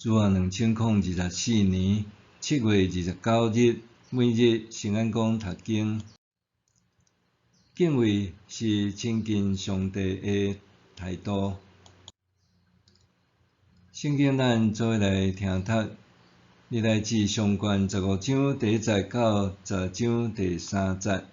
主後2024年7月29日，每日聖安講讀經。敬畏是親近上帝的態度。聖經咱做伙來聽讀，歷代志上卷15章第1節到10章第3節。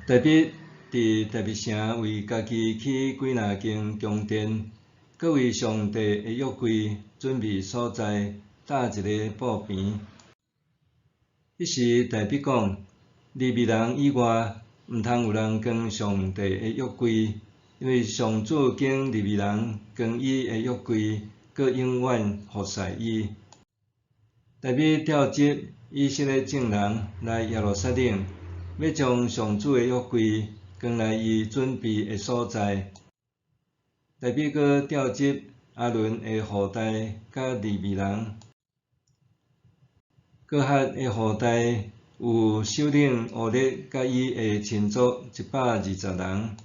大衛佇大衛城為家己起幾若間宮殿，閣為上帝的約櫃準備所在，搭一个布棚。彼時大衛講：利未人以外，毋通有人扛上帝的約櫃，因為上主揀利未人扛伊的約櫃，閣永遠服侍伊。大衛召集以色列眾人來耶路撒冷，欲將上主的約櫃扛來伊準備的所在。大衛閣召集亞倫的後代佮利未人。哥哈的後代有首領烏列佮伊的親族120人。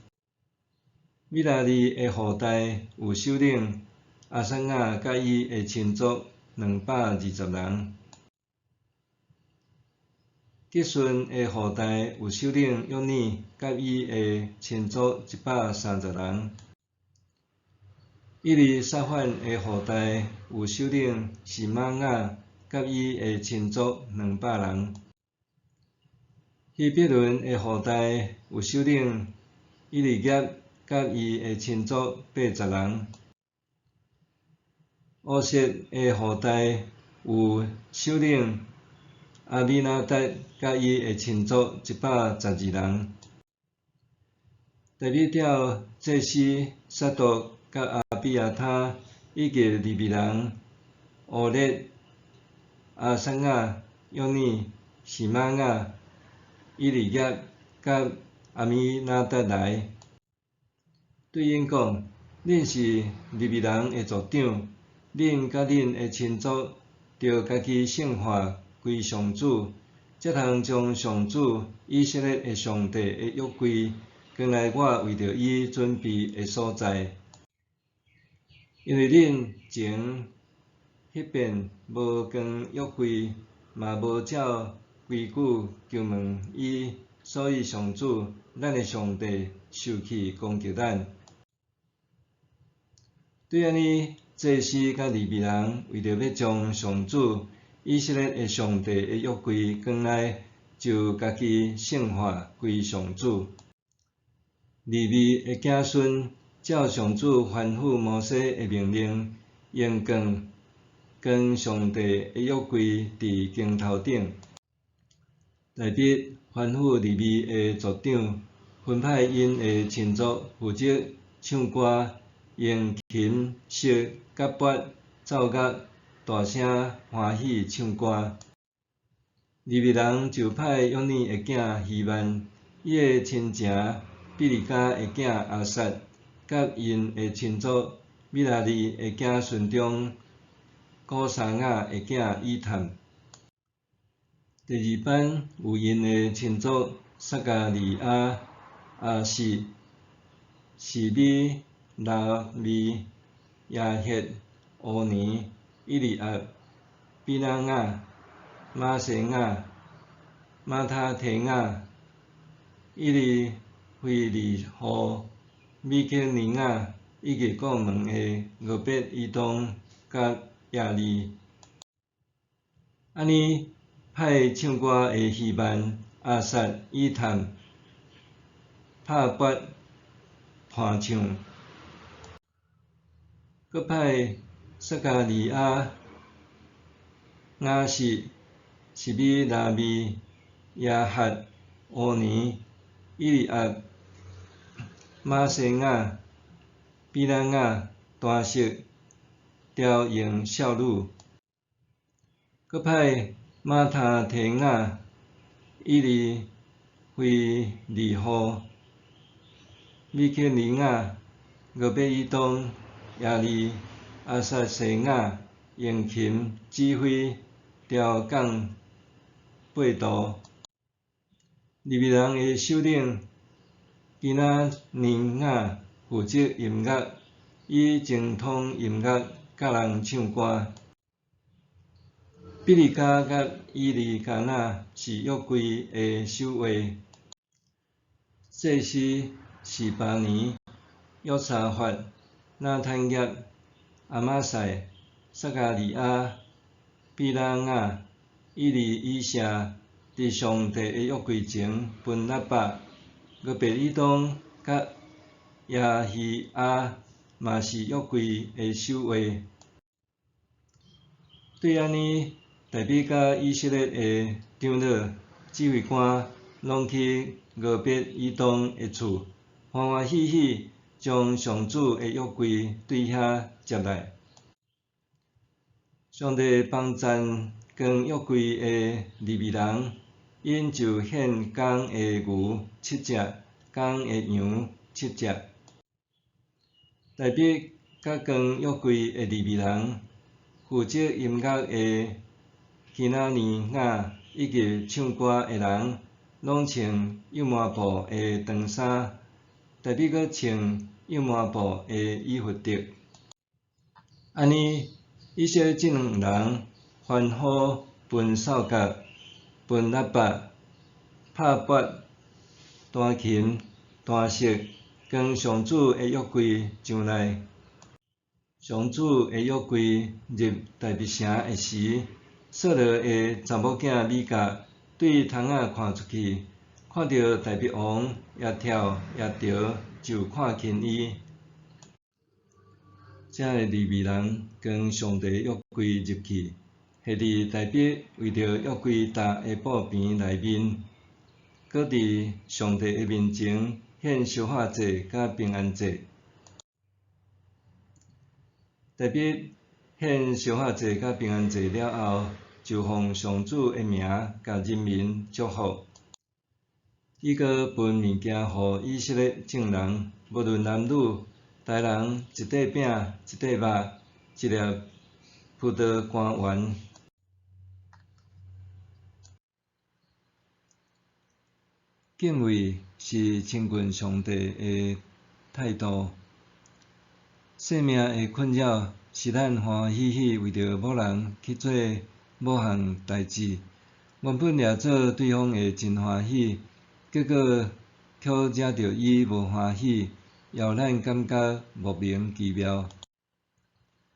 米拉利的後代有首領亞撒雅佮伊的親族220人。吉順的後代有首領約尼佮伊的親族130人。以利撒反的後代有首領示瑪雅佮伊的親族200人。希伯崙的後代有首領以利押佮伊的親族80人。烏設的後代有首領亞米拿達佮伊的親族112人。大衛調祭司撒督佮亞比亞他以及利未人烏列、亞撒雅、約尼、示瑪雅、以利押佮亞米拿達來，對𪜶講：恁是利未人的族長，恁佮恁的親族著家己聖化歸上主，才通將上主以色列的上帝的約櫃扛來我為著伊準備的所在。因為恁前彼遍無扛約櫃，嘛無照規矩求問伊，所以上主咱的上帝受氣攻擊咱。對按呢，祭司佮利未人為著欲將上主以色列的上帝的約櫃扛來，就家己聖化歸上主。利未的子孫照上主吩咐摩西的命令，用槓扛上帝的約櫃佇肩頭頂。大衛吩咐利未的族長，分派𪜶的親族負責唱歌，用琴、瑟佮鈸奏樂，大聲歡喜唱歌。利未人就派約尼的囝希曼，伊的親情比利迦的囝亞薩，佮𪜶的親族米拉利的子孫中古沙雅的囝以探。第二班有𪜶的親族撒迦利亞、亞實、示米拉密、耶歇、烏尼、以利押、比拿雅、瑪西雅、馬他提雅、以利腓利戶、米克尼雅，以及顧門的俄別以東佮耶利。按呢派唱歌的希曼、亞薩、以探拍鈸伴唱，閣派撒迦利亞、雅實、示米拉密、耶哈、烏尼、以利押、瑪西雅、比拿雅、彈瑟、調用少女，閣派馬他提雅、以利腓利戶、米克尼雅、俄別以東、耶利、亞撒西雅用琴指揮調降八度。利未人的首領基拿尼雅負責音樂，伊精通音樂，教人唱歌。比利迦佮以利加拿是約櫃的守衛。祭司示巴尼、約沙法、拿坦業、亞瑪撒、撒迦利亞、比拿雅、以利以謝，佇上帝的約櫃前分喇叭。俄別以東佮耶希亞嘛是約櫃的守衛。對按呢，大衛佮以色列的長老、指揮官，攏去俄別以東的厝，歡歡喜喜將上主的約櫃對遐接來。上帝幫贊扛約櫃的利未人，𪜶就獻公的牛七隻，公的羊七隻。大衛佮扛約櫃的利未人，負責音樂的基拿尼雅以及唱歌的人，攏穿幼麻布的長衫。大衛閣穿幼麻布的以弗得。按呢，以色列眾人歡呼、分掃角、分喇叭、拍鈸、彈琴、彈瑟，扛上主的約櫃上來。上主的約櫃入大衛城的時，掃羅的查某囝米甲對窗仔看出去，看著大衛王也跳也搖，就看輕伊。遮的利未人扛上帝約櫃入去，下佇大衛為著約櫃搭的布棚內面，閣佇上帝的面前獻燒化祭佮平安祭。大衛獻燒化祭佮平安祭了後，就奉上主的名共人民祝福。伊閣分物件予以色列眾人，無論男女，逐人一塊餅、一塊肉、一粒葡萄乾丸。敬畏是親近上帝的態度。生命的困擾是咱歡歡喜喜為著某人去做某項代誌，原本掠做對方會真歡喜，結果卻惹著伊無歡喜，予咱感覺莫名其妙。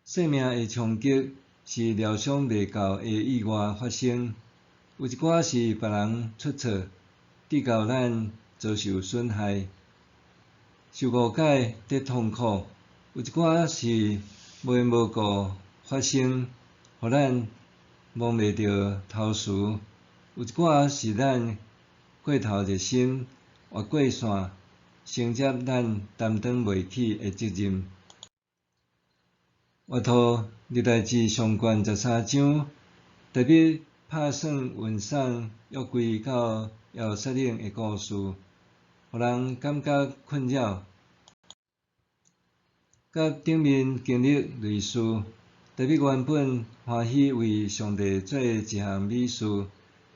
生命的衝擊是料想袂到的意外發生，有一寡是別人出錯，致到咱遭受損害、受誤解、得痛苦；有一寡是無緣無故發生，予咱摸袂著頭緒；有一寡是咱過頭熱心、越過線，承接咱擔當袂起的責任。活兔歷代志上卷13章，大衛拍算運送約櫃到耶路撒冷的故事，予人感覺困擾。佮頂面經歷類似，大衛原本歡喜為上帝做一項美事，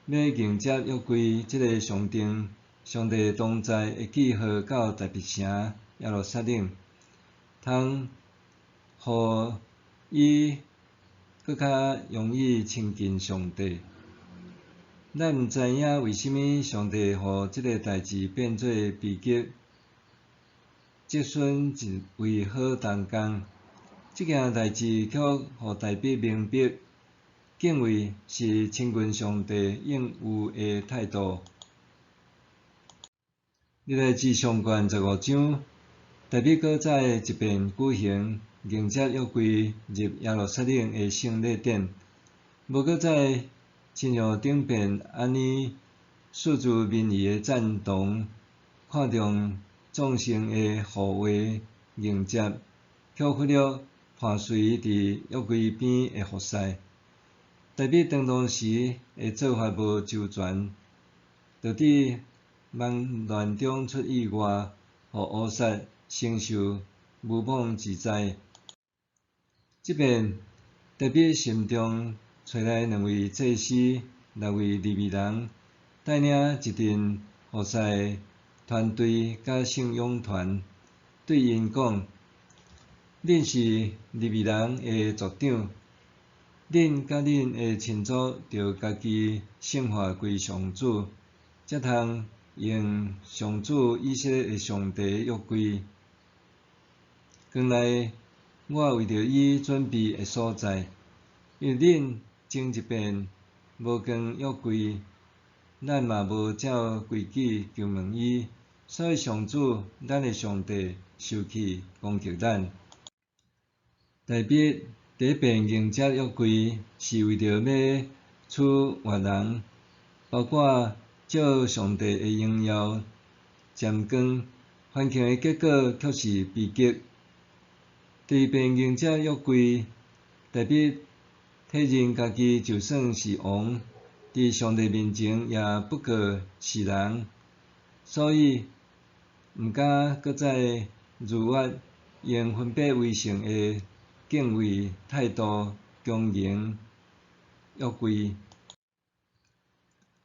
欲迎接約櫃這个象徵上帝同在的記號到大衛城耶路撒冷，通予伊閣較容易親近上帝。咱毋知影為啥物上帝予這个代誌變做悲劇，折損一位好同工。這件代誌卻予大衛明白，敬畏是親近上帝應有的態度。歷代志上卷15章，大衛閣再一遍舉行迎接約櫃入耶路撒冷的聖禮典，無閣再親像頂遍按呢訴諸民意的贊同，看重眾生的護衛迎接，卻忽略伴隨佇約櫃邊的服侍。大衛當當時的做法無周全，就佇忙亂中出意外，予烏撒承受無妄之災。這遍大衛心中揣來兩位祭司、六位利未人，帶領一陣服侍團隊佮信仰團，對𪜶講：恁是利未人的族長，恁佮恁的親族著家己聖化歸上主，才通用上主以色列的上帝的約櫃，轉來我為著伊準備的所在。因為恁前一遍無扛約櫃，咱嘛無照規矩求問伊，所以上主咱的上帝受氣攻擊咱。大衛第一遍迎接約櫃，是為著欲取悅人，包括照上帝的榮耀沾光，環境的結果卻是悲劇。第二遍迎接約櫃，大衛體認家己就算是王，佇上帝面前也不過是人，所以毋敢閣再逾越，用分別為聖的敬畏態度恭迎約櫃。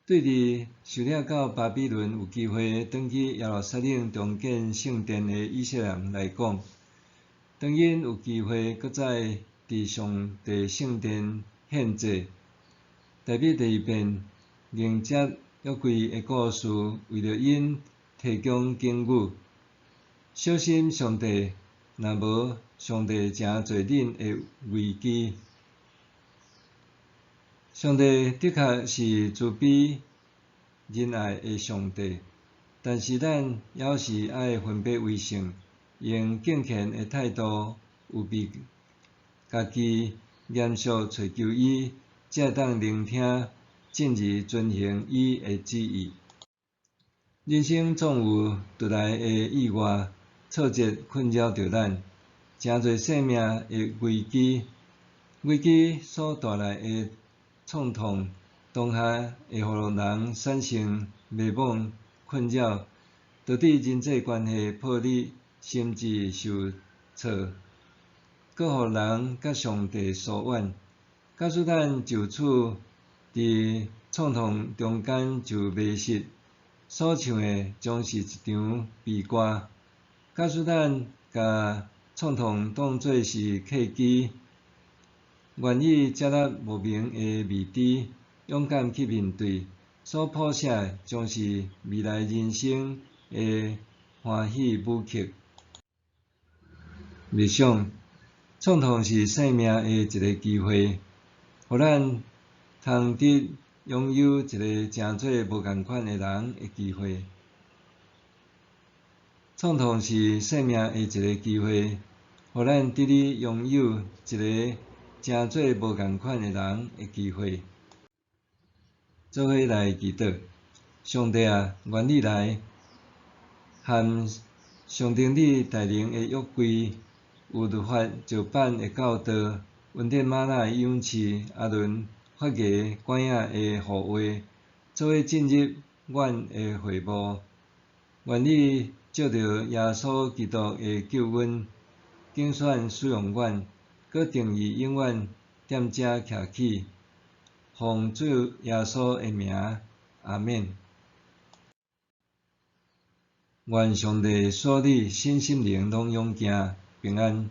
對佇受掠到巴比倫有機會轉去耶路撒冷重建聖殿的以色列人來講，當𪜶有機會閣再佇上帝聖殿獻祭，大衛第二遍迎接約櫃的故事，為著𪜶提供警語：小心上帝，若無上帝誠濟恁的危機。上帝的確是慈悲仁愛的上帝，但是咱猶是愛分別為聖，用敬虔的態度，預備家己嚴肅揣求伊，才會當聆聽，進而遵行伊的旨意。人生總有突來的意外、挫折困擾著咱，誠濟生命的危機，危機所帶來的創痛，當下會予人產生迷惘、困擾，導致人際關係破裂，心智受挫，閣予人佮上帝疏遠。假使咱就此佇創痛中間就迷失，所唱的將是一場悲歌。假使咱共創痛當做是契機，願意接納無明的未知，勇敢去面對，所譜寫的將是未來人生的歡喜舞曲。默想，創痛是生命的一个機會，予咱通得擁有一个成做無仝款的人的機會。創痛是生命的一个機會，予咱得以擁有一个成做無仝款的人的機會。做伙來祈禱，上帝啊，願你來和象徵你大能的約櫃，有律法石板的教導，恩典嗎哪的養賜，亞倫發芽管仔的呼話，做伙進入阮的會幕。願你藉著耶穌基督的救恩，揀選使用阮，閣定意永遠踮遮徛起。奉主耶穌的名，阿們。願上帝賜你身心靈攏勇健平安。